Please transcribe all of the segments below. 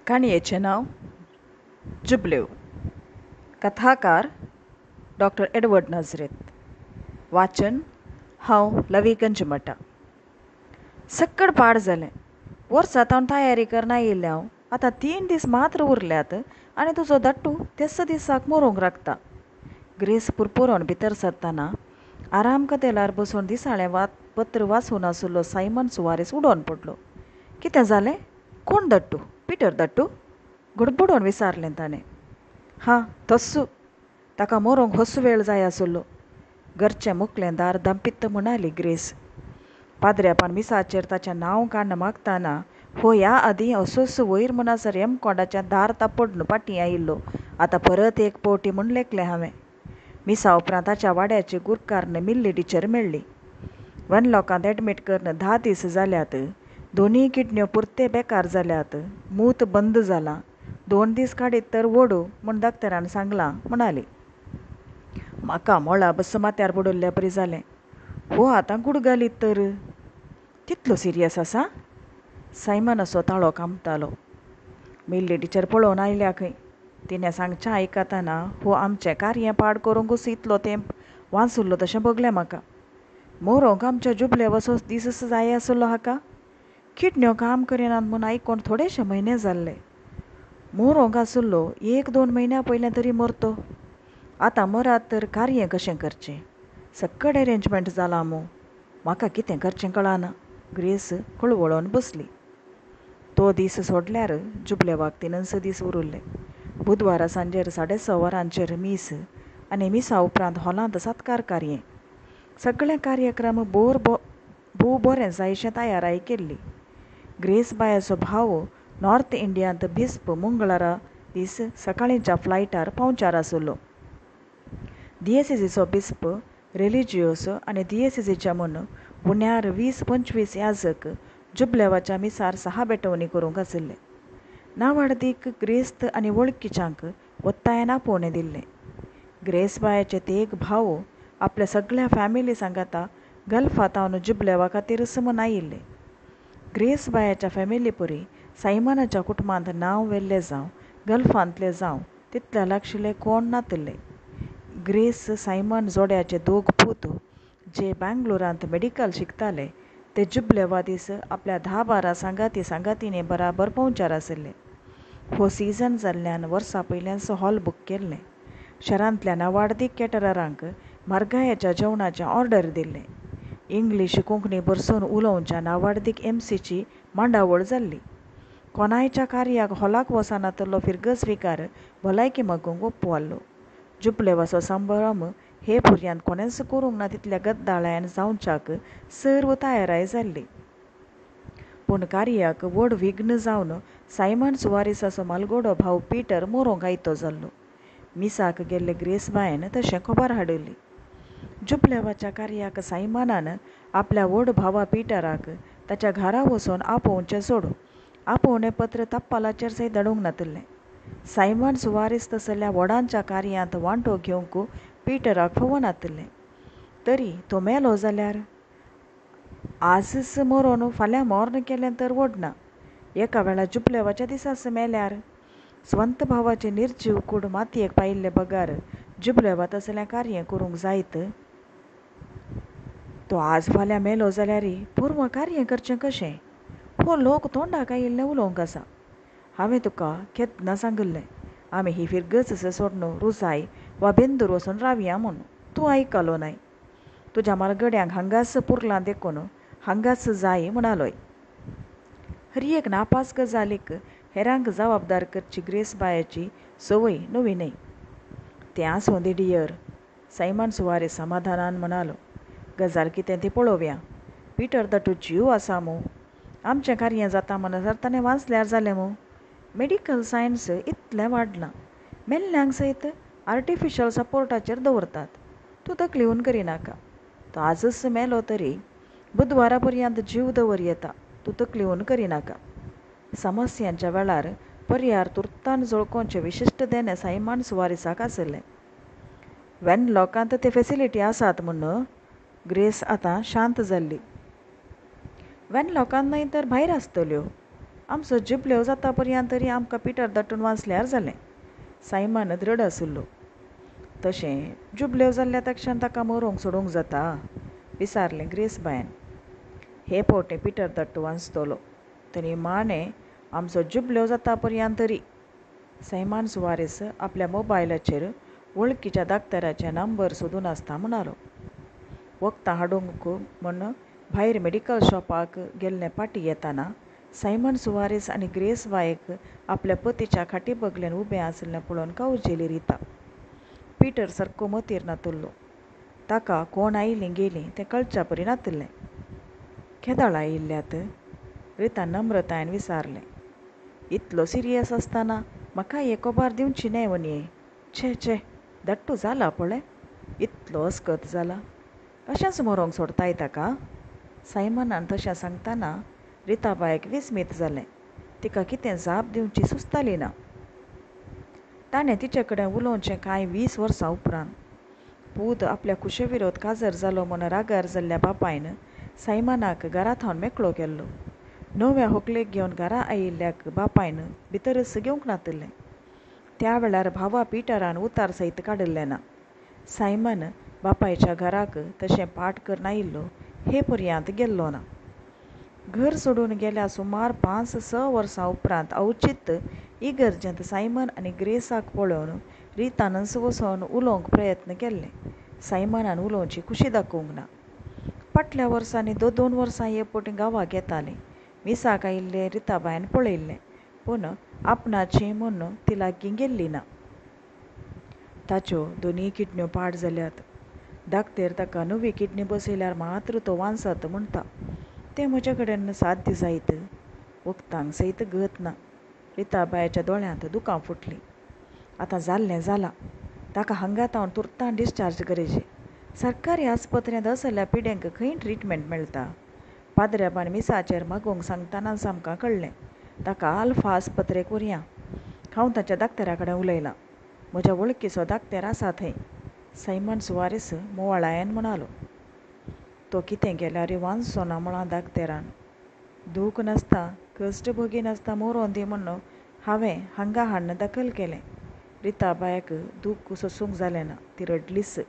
काणयेचें नांव जुबलेव. कथाकार डॉक्टर एडवर्ड नाजरेत. वाचन हांव लवी गंजमठा. सक्कड पाड जालें. वर्सां तावन तयारी करन आयिल्लें हांव. आतां 3 दीस मात्र उरल्यात आनी तुजो धाट्टू त्याच दिसाक मरूंक राखता. ग्रेस पुरपुरोन भितर सरतना आराम कदेलार बसून दिसाळें पत्र वाचून आशिल्लो सायमन सुवारीस उडोवन पडलो. कितें जालें? कोण दट्टू? पिटर दट्टू? गडबडोन विचारलें ताणें. हां, तस्सू. ताका मरोंक होस वेळ जाय आशिल्लो. घरचें मुकलें दार धांपित्त म्हणाली ग्रेस. पाद्र्यापान मिसाचेर ताचें नांव काडून मागतना हो ह्या आदीं असोच वयर म्हणसर हेमकोंडाचें दार तापडून फाटीं आयिल्लो. आतां परत एक पावटी म्हूण लेखलें हांवें. मिसा उपरांत ताच्या वाड्याची गुरकारन मिल्ली टिचर मेळ्ळी. वनलॉकांत एडमीट करून 10 दीस जाल्यात. दोनूय किडण्यो पुरते बेकार जाल्यात. मूत बंद जालां. 2 दीस काडीत तर वोडू म्हूण डॉक्टरान सांगलां म्हणाली. म्हाका मोळा बस माथ्यार पडिल्ले परी जालें. हो आतां गुड घालीत तर तितलो सिरियस आसा? सायमनाचो ताळो कांपतालो. मिल्ली टिचर पळोवन आयल्या खंय. तिणें सांगचें आयकतना हो आमचें कार्य पाड करूंकच इतलो तेंप वांचुल्लो तशें भोगलें म्हाका. मरोंक आमच्या जुबले असो दीसच जाय आशिल्लो हाका. किडण्यो काम करिनात म्हूण आयकून थोडेशे म्हयने जाल्ले. मरोंक आशिल्लो 1-2 म्हयन्या पयलें तरी मरतो. आतां मरात तर कार्य कशें करचें? सक्कड अरेंजमेंट जालां मू. म्हाका कितें करचें कळना. ग्रेस कळवळोन बसली. तो दीस सोडल्यार जुबलेवाक 3 दीस उरिल्ले. बुधवारा सांजेर 6:30 वरांचेर मीस आनी मिसा उपरांत हॉलांत सत्कार कार्य. सगळे कार्यक्रम भोव बरें जायशें तयाराय केल्ली. ग्रेस बायाचो भाव नॉर्थ इंडियांत बिस्प मंगळारा दीस सकाळींच्या फ्लायटार पावच्यार आशिल्लो. दियेसेजीचो बिस्प रिलिजियोस आनी दियेसेजीच्या म्हूण उण्यार 20-25 याजक जुबलेवाच्या मिसार सहा बेटवणी करूंक आशिल्ले. नावाडदीक ग्रेस्त आनी वळखीच्यांक ಒತ್ತಾಯನ आपोवणें दिल्लें. ग्रेस बायाचे तेग भाव आपल्या सगळ्या फॅमिली सांगाता गल्फातावन जुबलेवा खातीरच म्हूण आयिल्ले. ग्रेस बायाच्या फॅमिली परी सायमनाच्या कुटुंबांत नांव व्हेल्ले जावं गल्फांतले जावं तितल्या लागशिल्ले कोण नातिल्ले. ग्रेस सायमन जोड्याचे दोग पूत जे बँगलोरांत मेडिकल शिकताले ते जुबलेवा दीस आपल्या 10-12 सांगाती सांगातीने बराबर पोंवचार आशिल्ले. हो सीजन जाल्ल्यान वर्सा पयल्यान हॉल बूक केल्लें. शहरांतल्या नावाडदीक कॅटररांक म्हारगायेच्या जेवणाचें ऑर्डर दिल्लें. इंग्लीश कोंकणी भरसून उलोवच्या नावाडदीक एमसीची मांडावळ जाल्ली. कोणायच्या कार्याक हॉलाक वचनातलो फिरगज विकार भलायकी मागूंक ओप्पो आहलो. जुबलेवाचो संभ्रम हे भुरग्यांत कोणेंच करूंक ना तितल्या गद्दाळ्यान जावच्याक सर्व तयाराय जाल्ली. पूण कार्याक व्हड विघ्न जावन सायमन सुवारीसाचो मालगोडो भाव पिटर मरोंक आयतो जाल्लो. मिसाक गेल्ले ग्रेस बायन तशें खबर हाडिल्ली. जुबलेवाच्या कार्याक सायमनान आपल्या व्हड भावा पिटराक ताच्या घरा वचून आपोवचें सोडूं आपोवणें पत्र तप्पालाचेर सयत धाडूंक नातिल्लें. सायमन सुवारीस तसल्या व्हडांच्या कार्यांत वांटो घेवंक पिटराक फावनातिल्लें. तरी तो मेलो जाल्यार आजच मरोन फाल्यां मर्ण केलें तर व्हडना. एका वेळा जुबलेवाच्या दिसाच मेल्यार स्वंत भावाचे निर्जीव कूड मातयेक पायिल्ले बगार जुबलेवा तसलें कार्य करूंक जायत? तो आज फाल्यां मेलो जाल्यार पूर्व कार्य करचें कशें? हो लोक तोंडाक आयिल्लें उलोवंक आसा. हांवें तुका केन्ना सांगिल्लें आमी ही फिरगज सोडून रुजाय वा बेंदूर वचून रावया म्हूण. तूं आयकलो नाय. तुज्या म्हालगड्यांक हांगाच पुरलां देखून हांगाच जाय म्हणालोय. हर एक नापास गजालीक हेरांक जबाबदार करची ग्रेस बायाची संवय नवी न्हय. तें आसूं दी डियर, सायमन सुवारीस समाधानान म्हणालो. गजाल कितें ती पळोवया. पिटर दटू जीव आसा मू. आमचें कार्य जाता म्हणसर ताणें वाचल्यार जालें मू. मेडिकल सायन्स इतलें वाडलां. मेल्ल्यांक सयत आर्टिफिशल सपोर्टाचेर दवरतात. तूं तकली हून करिनाका. तो आजच मेलो तरी बुधवारा पर्यंत जीव दवर येता. तूं तकली हून करिनाका. समस्यांच्या वेळार पर्यार तुर्तान झळकोवचें विशिश्ट देणें सायमन सुवारीसाक आशिल्लें. वेन लोकांत ते फेसिलिटी आसात म्हूण ग्रेस आतां शांत जाल्ली. वेन लोकांत न्हय तर भायर आसतल्यो. आमचो जुबलेव जाता पर्यंत तरी आमकां पिटर दट्टून वाचल्यार जालें. सायमन दृढ आसलो. तशें जुबलेव जाल्ल्या तक्षण ताका मरोंक सोडूंक जाता? विचारलें ग्रेसबायन. हे फावटी पिटर दट्टू वांचतलो तरी माणे आमचो जुबलेव जाता पर्यंत तरी. सैमान सुवारेस आपल्या मोबायलाचेर वळखीच्या दाक्तराचे नंबर सोदून आसता म्हणालो. वखदां हाडूंक म्हूण भायर मेडिकल शॉपाक गेल्ले पाटी येताना सायमन सुवारेस आनी ग्रेस बायक आपल्या पतीच्या खाटी बगलेन उबें आशिल्लें पळोवन कावजेली रिता. पिटर सारको मतीर नातल्लो. ताका कोण आयलीं गेलीं तें कळच्या परी नातिल्लें. केदळ आयिल्ल्यात? रिता नम्रतायेन विचारलें. इतलो सिरियस आसतना म्हाका एक खबर दिवची न्हय वनये. छे छे, दट्टू जाला पळय, इतलो अस्कत जाला. अशेंच मरोंक सोडताय ताका? सायमनान तशें सांगतना रिताबायक विस्मीत जालें. तिका कितें जाप दिवची सुचताली ना. ताणें तिचे कडेन उलोवचें कांय 20 वर्सां उपरांत. पूत आपल्या खुशे विरोध काजर जालो म्हूण रागार जाल्ल्या बापायन सायमनाक घरा थावन मेकळो केल्लो. नव्या होकलेक घेवन घरा आयिल्ल्याक बापायन भितरच घेवंक नातिल्लें. त्या वेळार भावा पिटरान उतार सयत काडिल्लें ना. सायमन बापायच्या घराक तशें पाठ करून आयिल्लो हे पर्यंत गेल्लो ना. घर सोडून गेल्या सुमार 5-6 वर्सां उपरांत अवचीत इगर्जेंत सायमन आनी ग्रेसाक पळोवन रितानच वचोन उलोवंक प्रयत्न केल्ले. सायमनान उलोवची खुशी दाखोवंक ना. फाटल्या वर्सांनी 2-2 वर्सां हे पटी गांवाक येतालीं. मिसाक आयिल्ले रिताबायन पळयल्लें, पूण आपणाची म्हूण ती लागीं गेल्ली ना. ताच्यो दोनूय किडण्यो पाड जाल्यात. दाक्तेर ताका नवी किडनी बसयल्यार मात्र तो वांचत म्हणटा. तें म्हजे कडेन साध्य जायत? वखदांक सयत गत ना. रिताबायच्या दोळ्यांत दुकां फुटलीं. आतां जाल्लें जालां. ताका हांगा तावन तुर्तान डिस्चार्ज करीजे. सरकारी आस्पत्रेंत असल्या पिड्यांक खंय ट्रिटमेंट मेळटा? पाद्र्याबान मिसाचेर मागूंक सांगतनाच आमकां कळ्ळें. ताका आल्फा आस्पत्रेक व्हरया. हांव ताच्या दाक्तेरा कडेन उलयलां. म्हज्या वळखीचो दाक्तेर आसा थंय. सायमन सुवारीस मोवाळायेन म्हणालो. तो कितें केल्यार वांचचो ना म्हळां दाक्तेरान. दूख नासता कश्ट भोगिनासता मरोन दी म्हूण हांवें हांगा हाडून दाखल केलें. रिताबायक दूख सोसूंक जालें ना. ती रडलीच.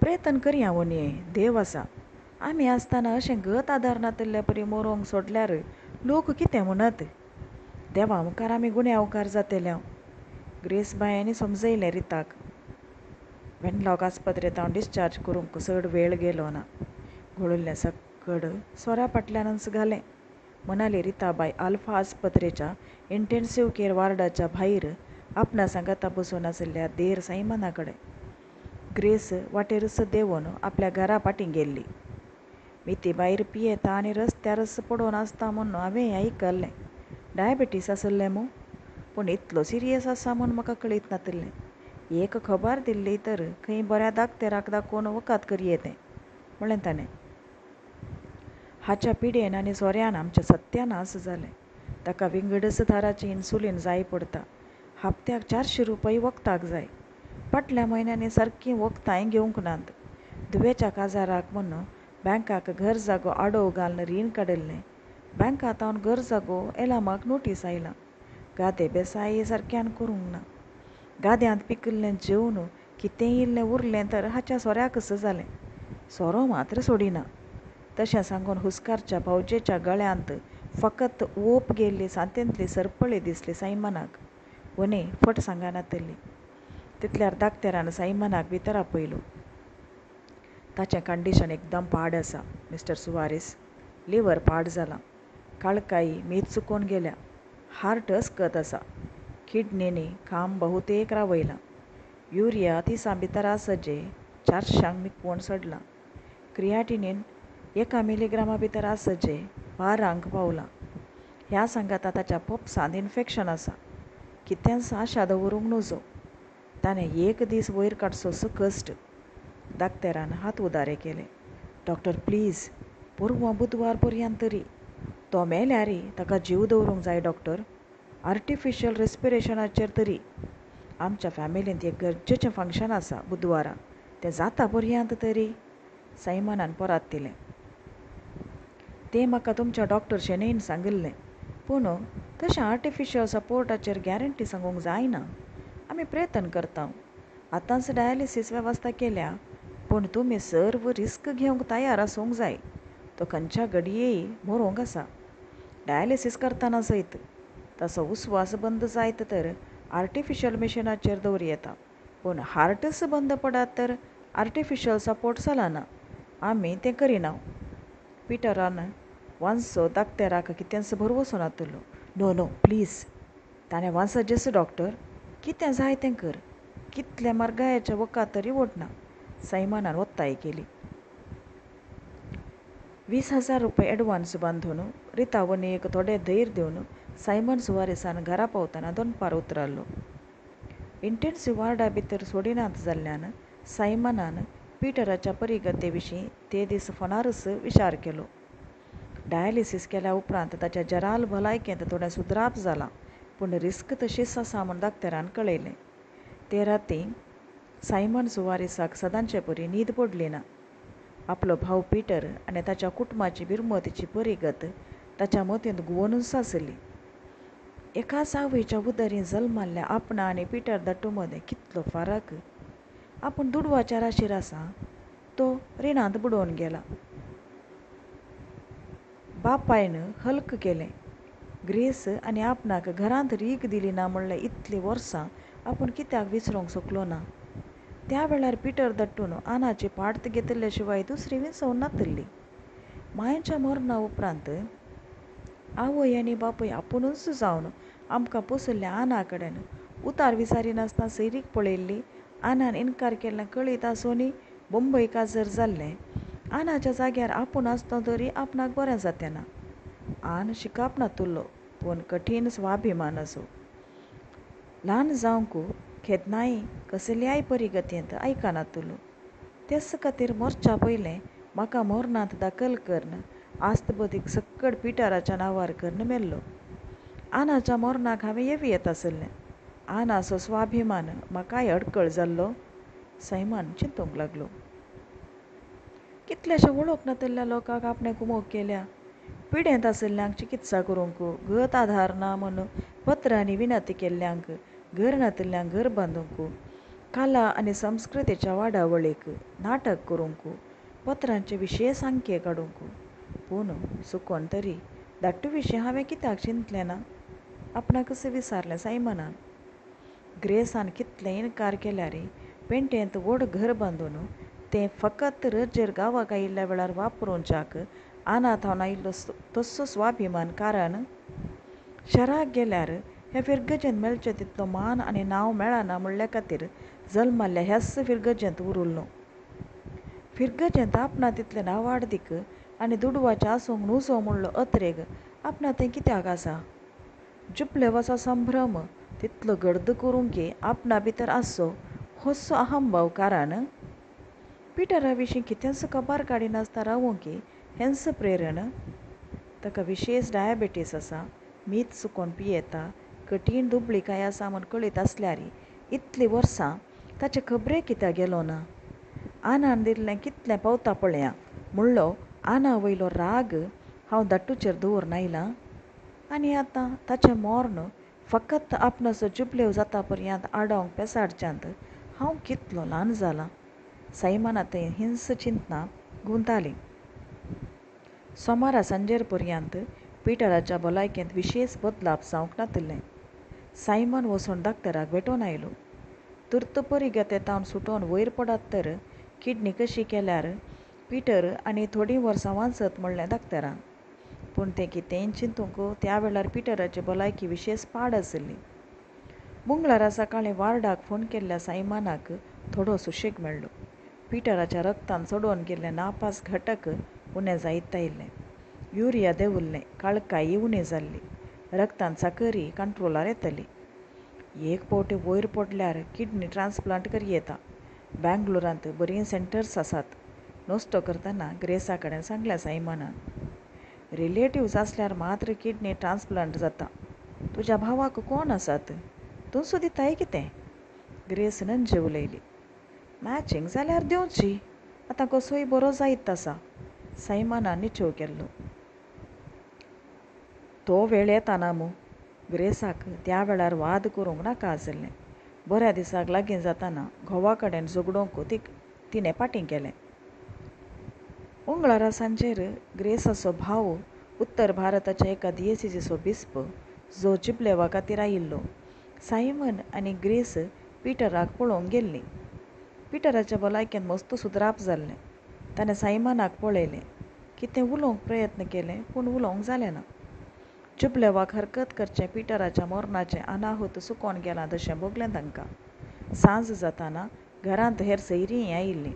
प्रयत्न करया वनये, देव आसा. आमी आसतना अशें गत आदार नातिल्ले परी मरोंक सोडल्यार लोक कितें म्हणत? देवा मुखार आमी गुन्यांवकार जातले. ग्रेसबायांनी समजयलें रिताक. वेनलॉक आस्पत्रेंत हांव डिस्चार्ज करूंक चड वेळ गेलो ना. घोळिल्लें सक्कड सोऱ्या फाटल्यानच घालें. म्हणाली रिताबाय आल्फा आस्पत्रेच्या इंटेन्सीव केअर वार्डाच्या भायर आपणा सांगाता बसून आशिल्ल्या देर सायमना कडेन. ग्रेस वाटेरच देंवोन आपल्या घरा फाटीं गेल्ली. मिती भायर पियेता आनी रस्त्यारच पडोवन आसता म्हूण हांवें आयकल्लें. डायबिटीस आसलें मूं? पूण इतलो सिरियस आसा म्हूण म्हाका कळीत नातिल्लें. एक खबर दिल्ली तर खंय बऱ्या दाक्तेराक दाखोवन वखद करये तें, म्हणलें ताणें. हाच्या पिडेन आनी सोऱ्यान आमचें सत्यानाश जालें. ताका विंगडच थाराचें इन्सुलीन जाय पडटा. हप्त्याक 400 रुपया वखदाक जाय. फाटल्या म्हयन्यांनी सारकीं वखदांय घेवंक नात. धुवेच्या काजाराक म्हूण बँकाक घर जागो आडोव घालून रीण काडिल्लें. बँकांत घर जागो एलामाक नोटीस आयला. गादे बेसाय सारक्यान करूंक ना. गाद्यांत पिकिल्लें जेवन कितेंय इल्लें उरलें तर हाच्या सोऱ्याकच जालें. सोरो मात्र सोडिना. तशें सांगून हुस्कारच्या भावजेच्या गळ्यांत फकत ओप गेल्ली सांतेंतली सरपळी दिसली सायमनाक. वने फट सांगनातिल्ली. तितल्यार दाक्तेरान सायमनाक भितर आपयलो. ताचें कंडिशन एकदम पाड आसा मिस्टर सुवारीस. लिवर पाड जालां. काळकाई मीत चुकोवन गेल्या. हार्ट अस्कत आसा. किडनींनी काम बहुतेक रावयलां. युरिया 30 भितर आसजे 400 मिकवण चडलां. क्रियाटिनीन 1 मिलीग्रामा भितर आसजे 12 पावलां. ह्या सांगाता ताच्या पोपसांत इन्फेक्शन आसा. कितेंच आशा दवरूंक नजो. ताणें एक दीस वयर काडचोसो कश्ट. दाक्तेरान हात उदारे केले. डॉक्टर प्लीज, पोरवां बुधवार पर्यंत तरी. तो मेल्यार ताका जीव दवरूंक जाय डॉक्टर. आर्टिफिशियल रेस्पिरेशनाचेर तरी. आमच्या फॅमिलींत एक गरजेचें फंक्शन आसा बुधवारा. तें जाता पर्यंत तरी. सायमनान परत दिलें. तें म्हाका तुमच्या डॉक्टर शेणैन सांगिल्लें. पूण तशें आर्टिफिशियल सपोर्टाचेर गॅरंटी सांगूंक जायना. आमी प्रयत्न करता. आतांच डायलिसीस वेवस्था केल्या, पूण तुमी सर्व रिस्क घेवंक तयार आसूंक जाय. तो खंयच्या घडयेय मरोंक आसा. डायलिसीस करतना सयत ताचो उस्वास बंद जायत तर आर्टिफिशियल मिशिनाचेर दवर येता, पूण हार्टच बंद पडत तर आर्टिफिशियल सपोर्ट चलना. आमी तें करिना. पिटरान वांसो दाक्तेराक कितेंच भरवंसो नातलो. नो नो प्लीज, ताणें वांसजेस डॉक्टर, कितें जाय तें कर. कितल्या मार्गायाचें वखद तरी ओडना. सायमनान ओत्ताय केली. 20,000 रुपये एडवान्स बांदून रितावणीक थोडें धैर्य दिवन सायमन सुवारेसान घरा पावतना दनपार उतरालो. इंटेन्सीव वार्डा भितर सोडिनात जाल्ल्यान सायमनान पिटराच्या परिगते विशीं ते दीस फोनारच विचार केलो. डायलिसीस केल्या उपरांत ताच्या जराल भलायकेंत थोडें सुदराप जालां, पूण रिस्क तशीच आसा म्हूण दाक्तेरान कळयलें. ते राती सायमन सुवारीसाक सदांचे परी न्हीद पडली ना. आपलो भाव पिटर आनी ताच्या कुटुंबाची बिरमतीची परिगत ताच्या मतींत घुंवनूच आसली. एकाच आवयच्या उदरीं जल्माल्ल्या आपणा आनी पिटर दाटू मदें कितलो फरक! आपूण दुडवाच्या राशीर आसा, तो रिणांत बुडोवन गेला. बापायन हल्क केलें. ग्रेस आनी आपणाक घरांत रीग दिली ना म्हणल्यार इतलीं वर्सां आपूण कित्याक विसरूंक शकलो ना? त्या वेळार पिटर दट्टून आनाची पार्त घेतिल्ल्या शिवाय दुसरी विंचोवन नातिल्ली. मांयच्या मरणा उपरांत आवय आनी बापूय आपुणूच जावन आमकां पोशिल्ल्या आना कडेन उतार विचारिनासतना सैरीक पळयल्ली. आनान इनकार केल्लें कळीत आसूनय बंबय काजर जाल्लें. आनाच्या जाग्यार आपूण आसता तरी आपणाक बरें जातें ना. आन शिकप नातुल्लो, पूण कठीण स्वाभिमानाचो. ल्हान जावंक केन्नाय कसल्याय परिगतेंत आयकनातुल्लो. तेच खातीर मोरच्या पयलें म्हाका मोरनांत दाखल करून आस्त बदीक सक्कड पिटराच्या नांवार करून मेल्लो. आनाच्या मोरनाक हांवें येवी येत आसलें. आनाचो स्वाभिमान म्हाकाय अडकळ जाल्लो. सायमन चिंतूंक लागलो. कितल्याशे वळख नातिल्ल्या लोकांक आपणें कुमोक केल्या. पिडेंत आशिल्ल्यांक चिकित्सा करूंक गत आधार ना म्हूण पत्रांनी विनंती केल्ल्यांक, घर नातिल्ल्यांक घर बांदूंक, कला आनी संस्कृतेच्या वाडावळीक नाटक करूंक, पत्रांचे विशेश अंके काडूंक. पूण चुकोन तरी धाट्टू विशीं हांवें कित्याक चिंतलें ना? आपणाकच विचारलें सायमनान. ग्रेसान कितले इनकार केल्यार पेंटेंत व्हड घर बांदून तें फकत रजेर गांवाक आयिल्ल्या वेळार वापरूंच्याक आना थावन आयिल्लो तस्सो स्वाभिमान. कारण शहराक गेल्यार ह्या फिरगजेंत मेळचें तितलो मान आनी नांव मेळना म्हणल्या खातीर जल्माल्ल्या ह्याच फिरगजेंत उरुल्लो. फिरगजेंत आपणा तितलें नांवाडदीक आनी दुडवाचें आसूंक नुजो म्हणलो अत्रेग आपणा तें कित्याक आसा? जुपलेवाचो संभ्रम तितलो गर्द करूंक आपणा भितर आसचो होसो अहंभाव. कारण पिटरा विशीं कितेंच खबर काडिनासतना रावूंक हेंच प्रेरण. ताका विशेश डायबेटीस आसा, मीत चुकोन पियेता, कठीण दुबळीकाय आसा म्हूण कळीत आसल्यार इतलीं वर्सां ताचे खबरे कित्याक गेलो ना? आनान दिल्लें कितलें पावता पळया म्हणलो आना वयलो राग हांव दाटूचेर दवरून आयलां. आनी आतां ताचें मर्ण फकत आपणाचो जुबलेव जाता पर्यंत आडावंक पेसाडच्यांत हांव कितलो ल्हान जालां. सायमना थंय हिंस चिंतना घुंवतालीं. सोमारा सांजेर पर्यंत पिटराच्या भलायकेंत विशेश बदलाप जावंक नातिल्लें. सायमन वचून डाक्टराक भेटोवन आयलो. तुर्त परिगते तावन सुटोवन वयर पडत तर किडनी कशी केल्यार पिटर आनी थोडीं वर्सां वाचत म्हणलें डाक्टरान. पूण तें कितेंय चिंतूंक त्या वेळार पिटराची भलायकी विशेश पाड आशिल्ली. मंगळारा सकाळीं वार्डाक फोन केल्ल्या सायमनाक थोडो सुशेग मेळ्ळो. पिटराच्या रक्तान चडोवन गेल्ले नापास घटक उणें जायत आयिल्लें. युरिया देंविल्लें, काळकाय उणी जाल्ली, रक्तान साकरी कंट्रोलार येतली. एक फावटी वयर पडल्यार किडनी ट्रान्सप्लांट करयेता. बँगलोरांत बरीं सेंटर्स आसात. नश्टो करतना ग्रेसा कडेन सांगलें सायमनान. रिलेटिव्स आसल्यार मात्र किडनी ट्रान्सप्लांट जाता. तुज्या भावाक कोण आसात? तूं दिताय कितें? ग्रेस नंजे उलयली. मॅचिंग जाल्यार दिवची. आतां कसोय बरो जायत आसा. सायमनान निचेव केल्लो. तो वेळ येताना मू. ग्रेसाक त्या वेळार वाद करूंक नाका आशिल्लें. बऱ्या दिसाक लागीं जाताना घोवा कडेन झगडूंक तिणें पाटीं केलें. मंगळारा सांजेर ग्रेसाचो भाव, उत्तर भारताच्या एका दियेसीचो बिस्प, जो जिबलेवा खातीर आयिल्लो, सायमन आनी ग्रेस पिटराक पळोवंक गेल्लीं. पिटराच्या भलायकेंत मस्त सुदराप जाल्लें. ताणें सायमनाक पळयलें. कितें उलोवंक प्रयत्न केलें, पूण उलोवंक जालें ना. जुबलेवाक हरकत करचें पिटराच्या मोरनाचें अनाहूत सुकोन गेलां तशें भोगलें तांकां. सांज जाताना घरांत हेर सैरींय आयिल्लीं.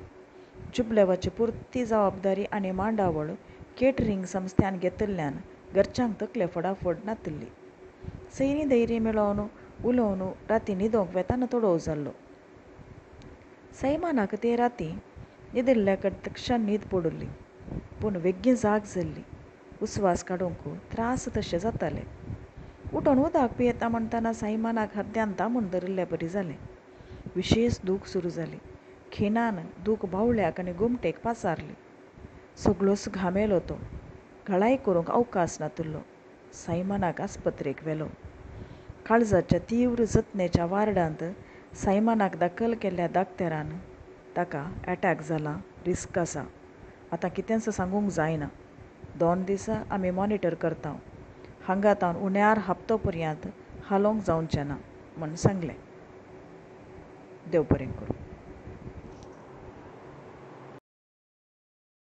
जुबलेवाची पुरती जबाबदारी आनी मांडावळ केटरींग संस्थ्यान घेतिल्ल्यान घरच्यांक तकले फोडाफोड नातिल्ली. सैरीं धैर्य मेळोवन उलोवन राती न्हिदोंक वेताना तोडोव जाल्लो. सैमानाक ते राती न्हिदिल्ल्या तक्षण न्हीद पडिल्ली, पूण वेगीं जाग जाल्ली. उस्वास काडूंक त्रास तशे जाताले. उठून उदक पियेता म्हणटना सायमनाक हरद्यान दामून धरिल्ले परी जालें. विशेश दूख सुरू जाली. खिणान दूख बावळ्याक आनी गोमटेक पासारली. सगळोच घामेलो तो. घळाय करूंक अवकाश नातिल्लो. सायमनाक आस्पत्रेक व्हेलो. काळजाच्या तीव्र जतनेच्या वार्डांत सायमनाक दाखल केल्ल्या दाक्तेरान ताका एटॅक जाला, रिस्क आसा, आतां कितेंच सांगूंक जायना, 2 दीस आमी मॉनिटर करता, हांगा तावन उण्यार हप्तो पर्यंत हालोवंक जावचें ना म्हूण सांगलें. देव बरें करूं.